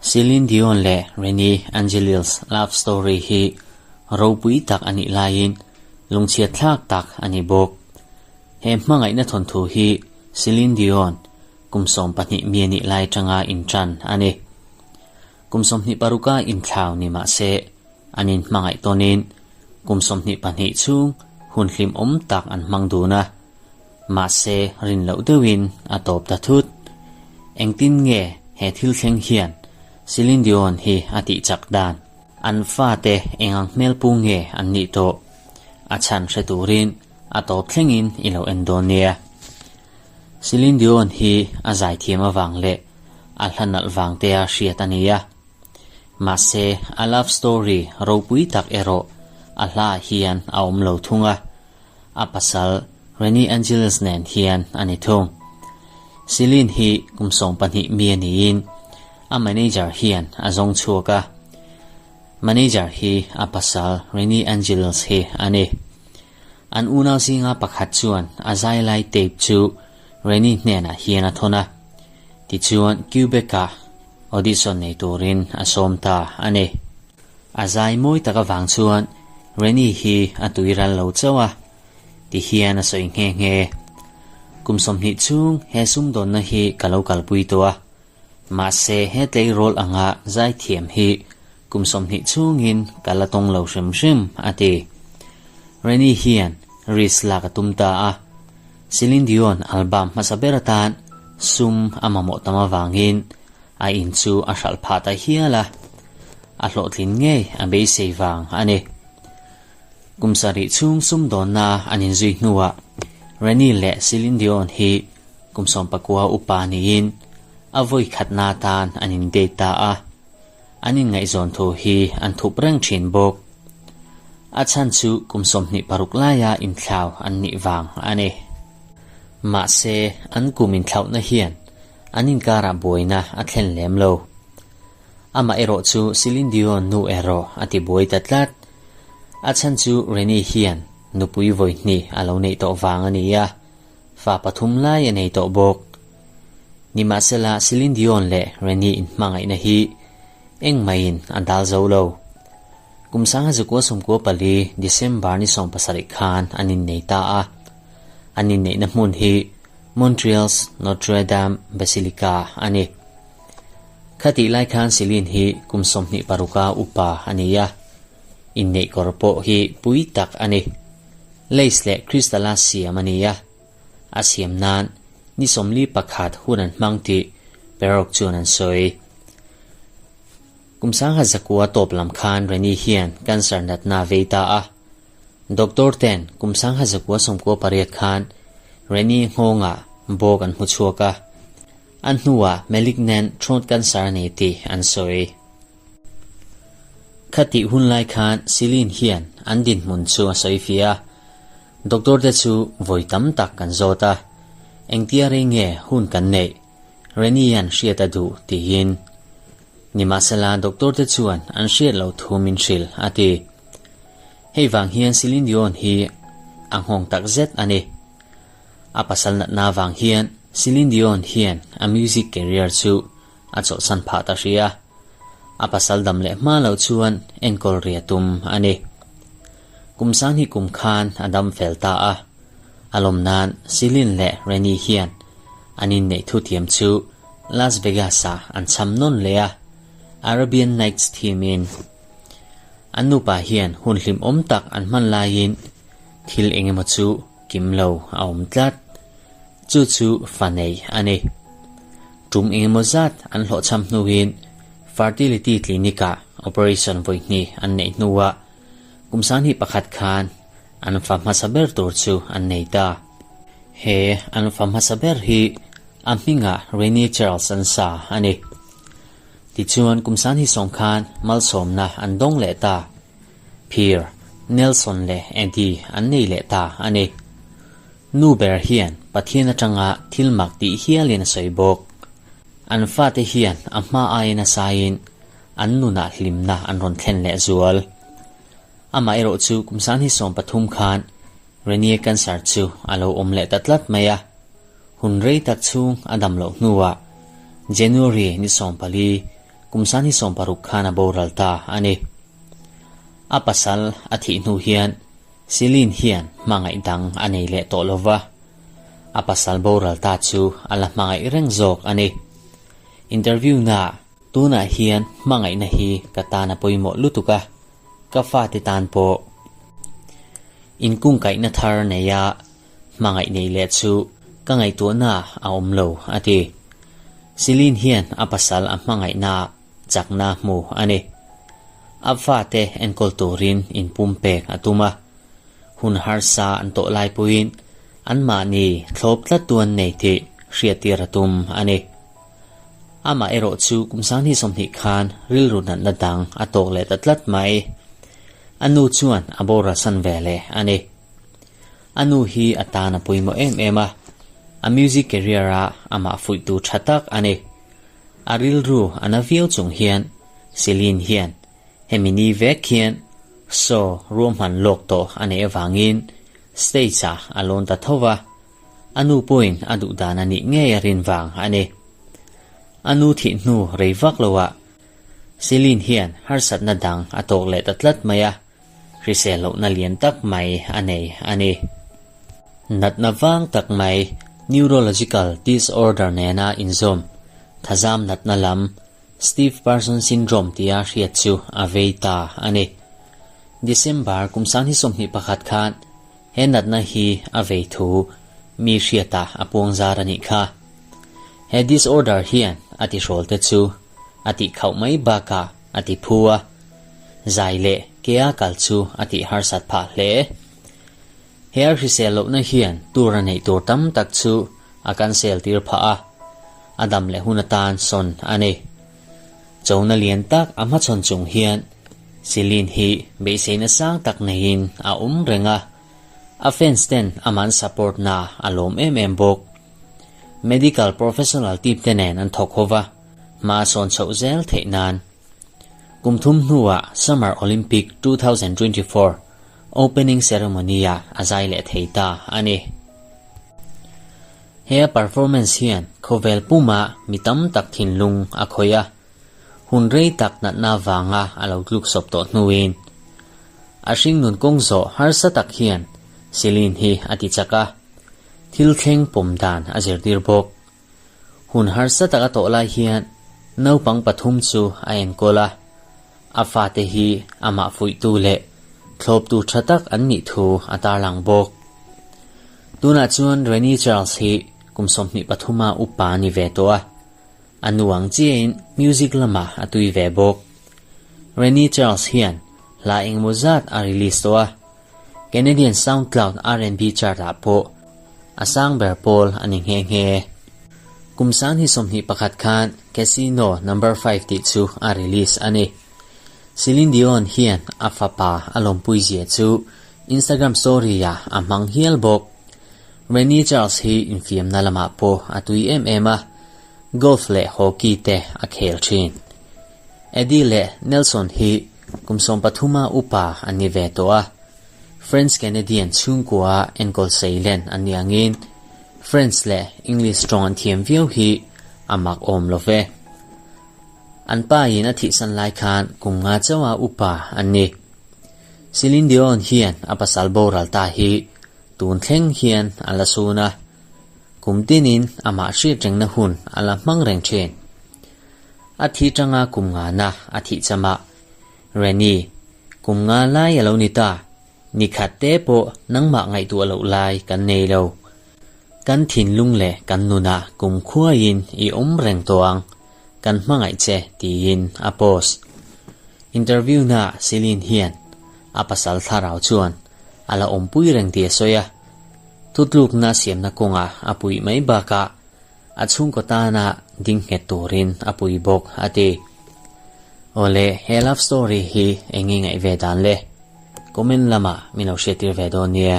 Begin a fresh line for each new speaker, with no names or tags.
Celine Dion leh Renee Angelil's love story hi ropui tak a nih laiin lungchhiat thlak tak a ni bawk. He hmangaihna thawnthu hi Celine Dion kum 12 mi a nih lai atanga intan a ni. Kum 26 a inthlau ni mah se an inhmangaih tawnin kum 22 chhung hun hlimawm tak an hmang dun a. Mahse rin loh deuhin a tawp ta thut. Engtin nge he thil thleng hian Celine Dion hi a tih chak dan? An fate eng ang hmel pu nge an nih tawh? A chhan hre turin a tawp thlengin i lo en dawn nia. Celine Dion hi a zaithiam avang leh a hla nalh vang tea hriat a ni a. Mahse a love story ropui tak erawh a hlaah hian a awm lo thung a. A pasal Renny Angeles nen hian a ni thung. Celine hi kum 12 mi a niin a manager hian a zawng chhuak a. Manager hi a pasal Renny Angeles hi a ni. An unau zinga pakhat chuan a zai lai tape chu Renny hnenah hian a thawn a. Tichuan Quebec-ah audition nei turin a sawm ta a ni. A zai mawi tak avang chuan Renny hi a tui ral lo chauh a, ti hian a sawi nghe nghe. Kum 20 chhung he sumdawnna hi ka lo kalpui tawh a, mahse he tleirawl anga zai thiam hi kum 20 chhungin ka la tawng lo hrim hrim, a ti. Renny hian risk lak a tum ta a, Celine Dion album hmasa ber atan sum a mamawh tam avangin A in chu a hralh phah ta hial a, a hlawhtlin ngei a beisei vang a ni. Kum sarih chhung sumdawnna an inzui hnuah Rennie leh Celine Dion hi kum 19 upa niin a vawi khatna atan an in date ta a, an inngaihzawn thu hi an thup reng thin bawk. A chhan chu kum 26 laia inthlau an nih vang a ni. Mahse, an kum inthlauhna hian An inkarah buaina a thlen lem lo. Amah erawh chu Celine Dion nu erawh a ti buai ta tlat. A chhan chu Renee hian nupui vawi hnih a lo neih tawh vang a ni a, fa pathum lai a nei tawh bawk. Nimahsela Celine Dion leh Renee inhmangaihna hi engmahin a dal zo lo. Kum 1994 December ni 17 khan an innei ta a. An inneihna hmun hi Montreal's Notre Dame Basilica a ni. Khatih lai khan Celine hi kum 26 a upa a ni a, inneih kawr pawh hi pui tak a ni. Lace leh crystal a siam a ni a, a siam nan ni 41 hun an hmang tih Perrault chuan an sawi. Kum 1900 tawp lam khan Rennie hian cancer natna a vei ta a. Doctor ten kum 1998 khan Rennie nghawngah bawk an hmu chhuak a, a hnuah malignant throat cancer a nei tih an sawi. Khatih hun lai khan Celine hian an dinhmun chu a sawi fia a, doctor te chu vawi tam tak kan zawt a, engtia rei nge hun kan neih, Rennie an hriat a duh tiin. Nimahsela doctor te chuan an hriat loh thu min hrilh a ti. Hei vang hian Celine Dion hi a nghawng tak zet a ni. A pasal natna vang hian Celine Dion hian a music career chu a chawlhsan phah ta hrih a. A pasal dam leh hma loh chuan enkawl ri a tum a ni. Kum sang hi kum khan a dam fel ta a. A lawm nan Celine leh Rennie hian an inneih thutiam chu Las Vegas-ah an cham nawn leh a, Arabian Nights team in. An nupa hian hun hlimawm tak an hman laiin thil eng emaw chu kim lo a awm tlat. Chu chu fa nei a ni. Tum eng emaw zat an hlawhchham hnuin fertility clinic-ah operation vawi hnih an neih hnuah kum 21 khan an fa hmasa ber tur chu an nei ta. He an fa hmasa ber hi a hmingah Rennie Charles an sa a ni. Tichuan kum 20 khan malsawmna an dawng leh ta. Phir, Nelson leh Eddie an nei leh ta a ni. Nu ber hian Pathian atanga thil mak tih hialin a sawi bawk. An fate hian a hma aiin a saiin an nunah hlimna an rawn thlen leh zual. Amah erawh chu kum 23 khan Renie cancer chu a lo awm leh ta tlat mai a. Hun rei tak chhung a dam loh hnuah January ni 14, kum 2016 khan a boral ta a ni. A pasal a thih hnu hian Celine hian hmangaih dang a nei leh tawh lo va, a pasal boral ta chu a la hmangaih reng zawk a ni. Interview naah tunah hian hmangaihna hi ka tan a pawimawh lutuk a, ka fate tan pawh inkungkaihna thar neia hmangaih nei leh chu ka ngaihtuahna a awm lo, a ti. Celine hian a pasal a hmangaihnaah chakna hmu a ni. A fate enkawl turin inpumpek a tum a, hun harsa an tawh lai pawhin anmahni thlawp tlat tu an nei tih hriattir a tum a ni. Amah erawh chu kum 2020 khan rilru natna dang a tawk leh ta tlat mai. A nu chuan a boral san ve leh a ni. A nu hi a tan a pawimawh em em a, a music career a amah fuihtu tha tak a ni. A rilru a na viau chung hian Celine hian hemi ni vek hian show ruahman lawk tawh a neih avangin stage ah a lawn ta tho va, a nu pawhin a duh dan a nih ngei a rin vang a ni. A nu thih hnu rei vak loah Celine hian harsatna dang a tawk leh ta tlat mai a, hrisel lohna lian tak mai a nei a ni. Natna vang tak mai neurological disorder nena inzawm thazam natna lam Stiff person syndrome tia hriat chu a vei ta a ni. December kum 2021 khan he natna hi a vei thu mi hriatah a puang zar a nih kha. He disorder hian a tihrawl te chu a tihkhauh mai bakah a ti phu a, zai leh kea kal chu a tih harsat phah hle. He a hrisel lohna hian tur a neih tur tam tak chu a cancel tir phah a, a dam leh hun atan sawn a ni. Chona lian tak a hmachhawn chung hian Celine hi beiseina sang tak neiin a awm reng a, a fans ten amah an support na a lawm em em bawk. Medical professional team te nen an thawk ho va, hma a sawn chhoh zel theih nan. Kum thum hnuah Summer Olympic 2024 opening ceremony-ah a zai leh thei ta a ni. He a performance hian khawvel puma mi tam tak thinlung a khawih a, hun rei tak natna vanga a lo tluk sawp tawh hnuin a hringnun kawng zawh harsa tak hian Celine hi a ti chak a, thil thleng pawm dan a zirtir bawk. Hun harsa tak a tawh lai hian naupang pathum chu a enkawl a, a fate hi amah fuihtu leh thlawptu tha tak an nih thu a tarlang bawk. Tunah chuan Rennie Charles hi kum 23 a upa a ni ve tawh a, a nu ang chiahin music lamah a tui ve bawk. Rennie Charles hian hla engemaw zat a release tawh a, Canadian SoundCloud R&B chart ah pawh a sang ber pawl a ni nghe nghe. Kum 2021 khan Casino Number 5 tih chu a release a ni. Celine Dion hian a fapa a lawmpui zia chu Instagram story ah a hmang hial bawk. Renee Charles hi infiamna lamah pawh a tui em em a, golf leh hockey te a khel thin. Eddie leh Nelson hi kum 13 a upa an ni ve tawh a, French Canadian chhungkua enkawl seilen an ni angin French leh English tawng an thiam viau hi a mak awm lo ve. An pa in a thihsan lai khan kum nga chauha upa an ni. Celine Dion hian a pasal boral ta hi tun thleng hian a la sun a, kum tinin amah hriat rengna hun a la hmang reng thin. A thi tanga kum ngana a thih chamah Reni, kum nga lai a lo ni ta, ni khat te pawh nangmah ngaihtuah loh lai kan nei lo. Kan thinlung leh kan nunah kum khuaiin i awm reng tawh ang, kan hmangaih che tiin a post. Interview naah Celine hian a pasal thlarau chuan a la awmpui reng tih a sawi a, thutlukna siamna kawngah a puih mai bakah A chhungkaw tana ding nghet turin a pui bawk a ti. Awle, he love story hi eng nge ngaih ve dan le? Comment lamah min lo hriattir ve dawn nia.